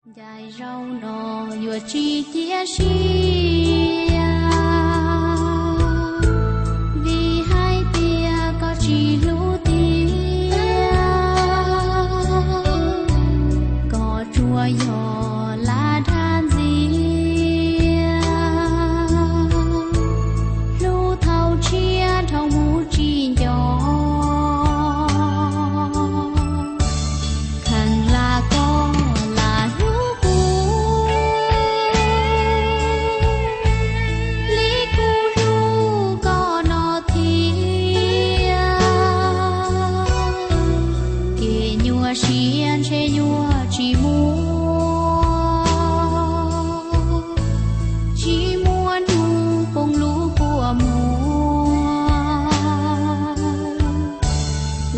Ncaim zaum no yuav tsis cia siab, vim hais tias koj tsis hlub tiag, koj tsuas yog lam dag ntxias, hlub thaum tshiab dhau mus tsis nco. Kheev lam koj lam hlub kuv li kuv hlub koj no thiab, kev nyuaj siab ntshe yuav tsis muaj, tsis muaj hnub poob lub kua muag,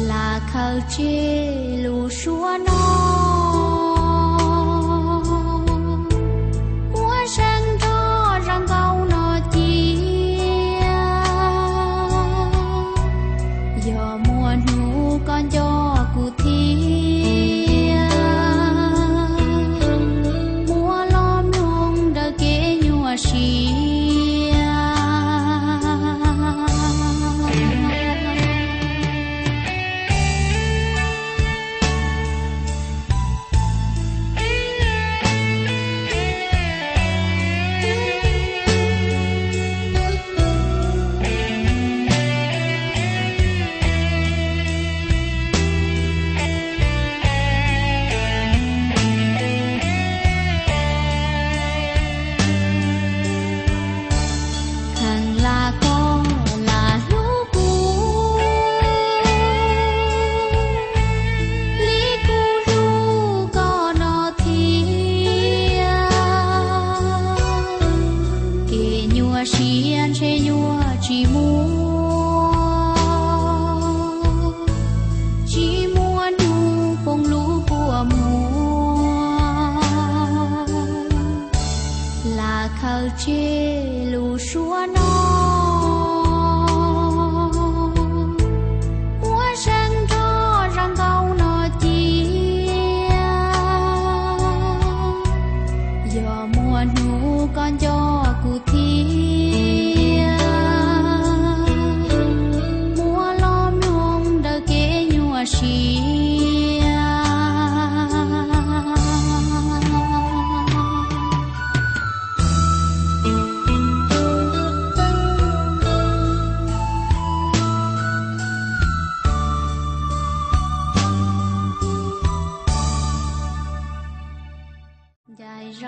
lam khaws tseg lub suab no, muab seev nrog zaj nkauj no cia. Yog muaj hnub koj nco kuv thiab, muab los mloog daws kev nyuaj siab. Kheev lam koj lam hlub kuv li kuv hlub koj no thiab, kev nyuaj siab ntshe yuav tsis muaj, tsis muaj hnub poob lub kua muag, lam khaws tseg lub suab no, muab seev nrog zaj nkauj no cia. Yog muaj hnub koj nco kuv thiab, muab los mloog daws kev nyuaj siab. Ncaim zaum